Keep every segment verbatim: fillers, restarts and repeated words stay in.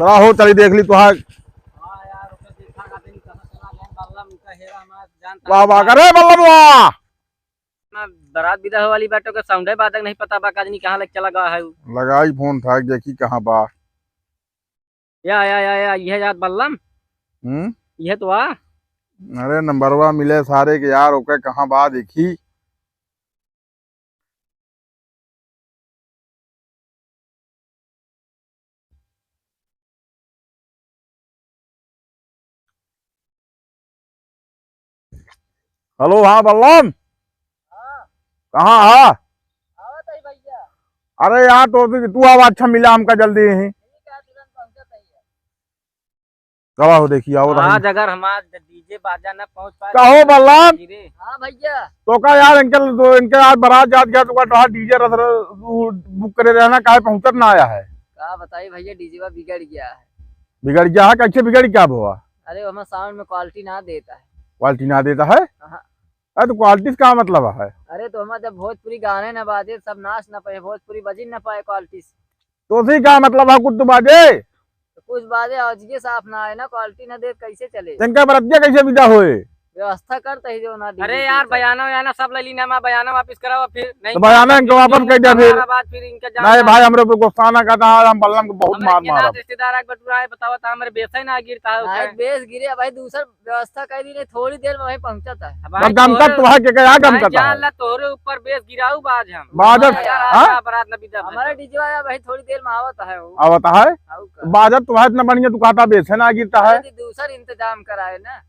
चला हो, चली देख ली तोहार। हाँ यार, ओकर देखा का दिन कहाँ चला गया, बल्लम का हेरा हमार जान वाह, वाह, तारा। अरे बल्लम वाह। ना बारात विदा होए वाली बाटे, ओकर साउंडे बाजक नहीं पता बा, का जानी कहाँ लग चला गया है उ। लगाई फोन था, देखी कहाँ बा। या, या, या, या, इहे जात बल्लम। हम्म? इहे तो आ। अरे नंबरवा मिले सारे के यार, ओके कहाँ बा देखी। हेलो, हाँ बल्लम। हाँ। कहाँ हा? आवत है भैया। अरे यार, तो तू, तू आवा, अच्छा मिला हमका जल्दी ही। ठीक है, तुरंत पहुँचत है। कवा हो देखी, आवत है। आज अगर हमार डीजे बाजा ना पहुँच पाए कहो तो बल्लम। गिरे। हाँ भैया। तो का यार, इनके, तो इनके यार बारात जात गया, तो का डीजे रथ, रथ, बुक करे रहना, काहे पहुँचत ना आया है? का बताई भैया, डीजे बिगड़ गया है। बिगड़ गया है? कैसे बिगड़ गया भवा? अरे, हमार साउंड में क्वालिटी ना देता है। क्वालिटी ना देता है? हाँ। अरे, तो क्वालिटी से का मतलब है? अरे, तो हमार जब भोजपुरी गाने ना बाजे, सब नाच ना पाए, भोजपुरी बजी ना पाए क्वालिटी से। तो उसी का मतलब है, कुछ तो बाजे। तो कुछ बाजे, आवाजिए साफ ना आए ना, क्वालिटी ना दे, कैसे चले? इनका बरतिया कैसे विदा होए? व्यवस्था करते ही जो ना अरे डीजे यार, चले। बयाना वयाना सब ले लीना, मैं बयाना वापस कराओ फिर। नहीं तो बयाना इनका वापस कर दिया फिर। हमारा बात फिर इनका जान नहीं ना। भाई, हमरे ऊपर गुस्सा ना करता, हम बल्लम को बहुत हमरे मार के ना मारा। रिश्तेदार आके बटुरा है, बतावा तो हमरे बेस ही ना गिरता है नहीं, उसे। बेस गिरे भाई, दूसर व्यवस्था कर दी, नहीं थोड़ी देर में वहीं पहुंचा था। अब भाई तब दमकत तोहरे, तो है, के क्या भाई दमकत जान है? ला, तोहरे ऊपर बेस गिराऊ बाज हम। बाजत, हमारा यार, हाँ? आज बारात ना विदा भर। हमारा डीजे वाला भाई थोड़ी देर में आवत है वो। आवत है? आऊ का? बाजत तो है इतना बढ़िया, तू कहता बेस है ना गिरता है। अरे जी, दूसर इंतजाम कराए ना।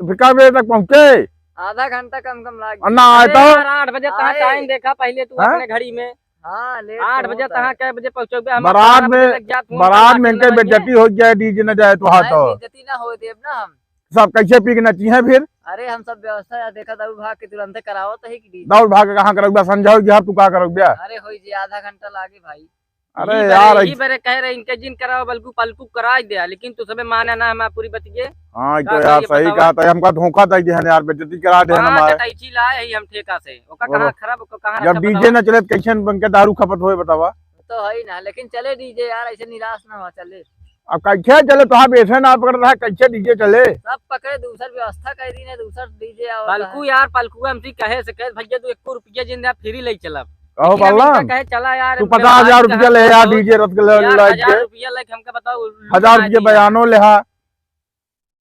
तो फिर कै बजे तक पहुँचे? आधा घंटा कम कम लाग और ना आए अरे तो? यार, आठ बजे तहाँ आए। टाइम देखा पहले तू हाँ? अपने घड़ी में। हाँ, लेट आठ तो बजे होता तहाँ है। कै बजे पहुँचोगे? हम बारात बारह बजे में, लग जात हूँ, बारात में इनके बेइज्जती हो जाए, डीजे न जाए तो हाँ नहीं, तो। बेइज्जती ना हो देब ना हम। सब कैसे पी के नची हैं फिर? अरे हम सब व्यवस्था यार देखा दौड़ भाग के तुरंते करावत है कि डीजे। दौड़ भाग के कहाँ करौबा? संझा हो गया, तू का करौबा? अरे होई जी, आधा घंटा लागे भाई। अरे यही बरे, यार, यही ऐस- बरे कह रहे इनके जिन कराओ, बल्कु पलकु कराई दे, लेकिन तू सबे माने ना हमार पूरी बतिये। हाँ, ई का तो यार करिए सही बतावा? कहा था, हमका धोखा दे दिहन यार, बेइज्जती करा दिहन पाँच हमारे। अटैची लाए ही हम ठेका से, ओका बोलो। कहाँ खराब, ओका कहाँ जब रखा डीजे बतावा? न चले तो कैसे इनके दारू खपत होए बतावा? तो है ही ना, लेकिन चले डीजे यार, ऐसे निराश ना हो, चले। अब कैसे चले? तोहार बेसे ना पकड़ रहा, कैसे डीजे चले? सब पकड़े, दूसर व्यवस्था कर दी ना, दूसर डीजे आवत पलकू है। यार, पलकू हमसे कहे से कहे, "भैया, तू एको रुपया जिन दे, फ्री ले चलब।" कहो लेकिन हम बल्ला, इनका कहे, "चला यार, तू इनके पचास हजार आज रुपया कहाँ ले यार, कहो, डीजे रथ के ले, यार, लाइट हजार के। रुपया लेके हमका बताओ, हजार रुपया बयानो लेहा।"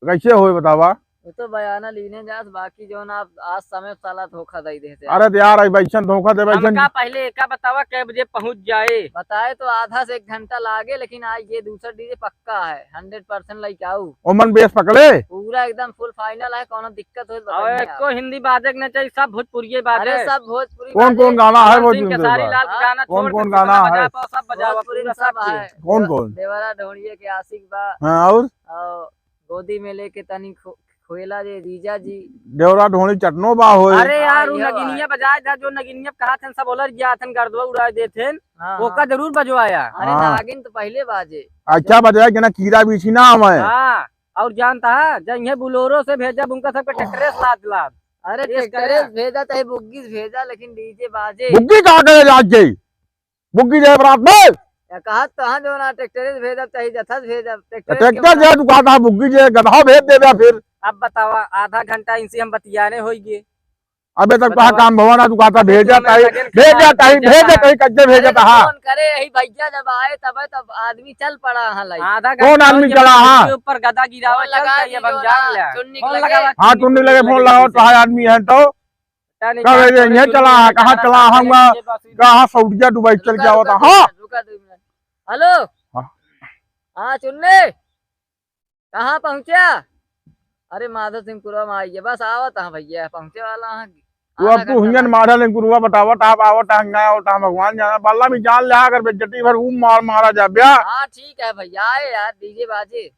तो कैसे होए बतावा? वो तो बयाना लीने जात, बाकी जौन आप आज समय साला धोखा दे देते हैं। अरे तो यार, अब ऐसन धोखा देवे, ऐसन हमका पहले एका बतावा कै बजे पहुँच जाए? बताए तो आधा से एक घंटा लागे, लेकिन आज ये दूसरा डीजे पक्का है, हंड्रेड परसेंट लेके आऊ। ओमन बेस पकड़े? पूरा एकदम फुल फाइनल है, कोनो दिक्कत हो तो और बताइए आप। एको हिंदी बाजे के ना चाहिए, सब भोजपुरिये बाजे। अरे सब भोजपुरी कौन बाजे। कौन गाना है पवन सिंह भोजपुरी खेसारी का? लाल के हाँ? गाना कौन छोड़ के कौन जितना गाना बजा है? पाओ सब बजावा, पूरा पूरा सब सब है। कौन कौन? देवरा ढोड़िए के आशिक बा। हाँ, और? और गोदी में लेके तनी खो-, खोएला रे जीजा जी। देवरा ढोड़ी चटनो बा होए। अरे हाँ, यार, उ इहो नगिनिया है। बजाए दा, जो नगिनिया कहा थन, सब ओलर गया थन, गर्दवा उड़ा दे थन, हाँ, ओका हाँ। जरूर बजवाया। अरे हाँ। नागिन तो पहले बाजे। अच्छा बजाए, जना कीड़ा बीछी ना आवे। हाँ, और जानता है, जइहे बुलोरो से भेजा, उनका सबके ट्रैक्टरे से लाद लाद। अरे ये ट्रैक्टरे करा। से भेजा, चाहे बुग्गी से भेजा, लेकिन डीजे बाजे। बुग्गी कहाँ करे जात जाई? बुग्गी जाए बरात में? या कहा तो हाँ जो ना ट्रैक्टरे से भेजब, चाहे जथा से भेजब, तो ट्रैक्टरे से ट्रैक्टर क्यों जे ना? तू कहता है बुग्गी जे गधा भेज देबे फिर। अब बतावा, आधा घंटा इनसे हम बतियाने होइगे। अबे तक बतावा। कहा काम भवन है, तू कहता अबे भेज तू जाता हमें है, लगन भेज खिला जाता है, भेज भेज जाता जाता है। है, कच्चे भेज अरे जाता तो है। फोन करे, यही भैया जब आए तब, तब आदमी चल पड़ा है लाई। आधा कौन घंटा आदमी ये चला बंदूक है? के ऊपर गदा गिरावा फोन लगा चलता, ये दी हम जो जान ना, ले। चुन्नी के फोन लगे। लगावा, हाँ, चुन्नी चुन्नी के लगे लगे, फोन लगावा, तो है आदमी है तो। कब है, यहीं चला है, कहाँ चला है, हुआ, कहाँ सऊदिया दुबई चल रुका, गया रुका, होता, हाँ। रुका, रुका, दो मिनट। हेलो। हाँ। हाँ, चुन्नी, कहाँ पहुँचा? अरे, माधो सिंह पुरवा में आइए, बस आवत हाँ भैया, पहुँचे वाला हाँ। तू आधा अब तू घंटा हुइयन लागे। मारा लेकिन गुरुआ बतावत, आप आवत हाँ, ना आवत हाँ, भगवान जाना, बल्ला में जान ले, अगर बेइज्जती भर ऊ मार मारा जा ब्या। हाँ, ठीक है भैया, आए यार, डीजे बाजे।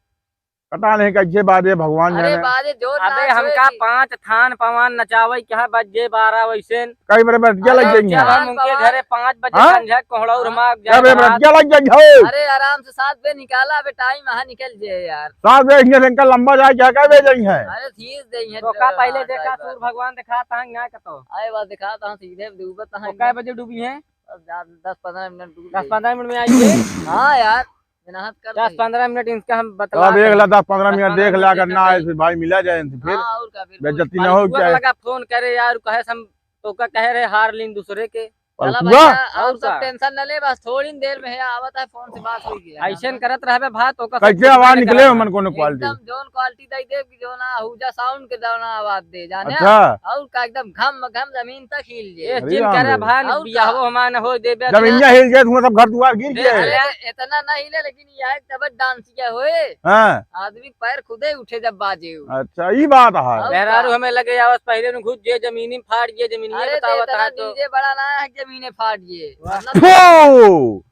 पता नहीं कैसे बाजे, भगवान अरे जाने। बाजे जोर अबे नाच होए हमका जी। पाँच थान पवान नचावे के है, बज जे बारह वैसे। कई मेरे बरतिया अरे लग गई जब है। हम उनके घरे पाँच बजे हाँ? संझा कोहड़ा और हाँ। मार कई मेरे जाए बरतिया लग गई है। अरे आराम से सात बजे निकाला, अबे टाइम यहाँ निकल जाए यार। सात बजे इनके इनका लंबा जाए क्या, कई बजे जाई है? अरे खींच दे है तो का पहले देखा ड्राइवर। सूर भगवान दिखा तहाँ ना कतो। आए बात दिखा तहाँ सीधे डूबत तहाँ तो कै बजे डूबी है? बस जा, दस पन्द्रह मिनट डूब दस गई। पन्द्रह मिनट में आई है। हाँ यार। दस पन्द्रह मिनट इनका हम बतला अब देख ला, दस पन्द्रह मिनट देख ला, अगर ना आए फिर भाई मिला जाए इनसे फिर। हाँ, और का, बिल्कुल। बेइज्जती ना हो क्या? लगा फोन करे यार, कहे हम तो का कहे रहे हार लीन दूसरे के। चला भैया, और सब टेंशन न ले, बस थोड़ी देर में है, आवत है, फोन से बात हुई गया। ऐसे न करत रहबे भाई, तो का कैसे आवाज निकले हमन कोनो क्वालिटी? एकदम जौन क्वालिटी दे देब कि जौन आहूजा साउंड के जौन आवाज दे, जाने? अच्छा। और का एकदम घम घम जमीन तक हिल जे। ये अरे जिन राम करे रे। भाई, और का? बियाहो हमार न हो देबे। जमीनिया हिल जाए, तुम्हारा सब घर दुआर गिर जाए। अरे, इतना ना हिले, लेकिन यह एक जबर डांस किया होए। हाँ। आदमी के पैर खुदे उठे जब बाजे हो। अच्छा, ई बात है। और मेहरारू का? हमें लगे आवस पहले न घुस जे जमीनी में फाड़ जे जमीनी अरे, बतावत इतना है तो। डीजे बड़ा ना है, जमीने फाड़ जे। वाह। मतलब थू!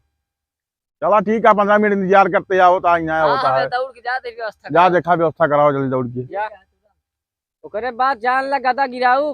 चला ठीक है, पन्द्रह मिनट इंतजार करते, या होता है, यहाँ हाँ, होता हमें है। दौड़ के जा, तेरी व्यवस्था जा करा। देखा, व्यवस्था कराओ जल्दी दौड़ के। जा। ओकरे बाद जान ला गदा गिराऊ।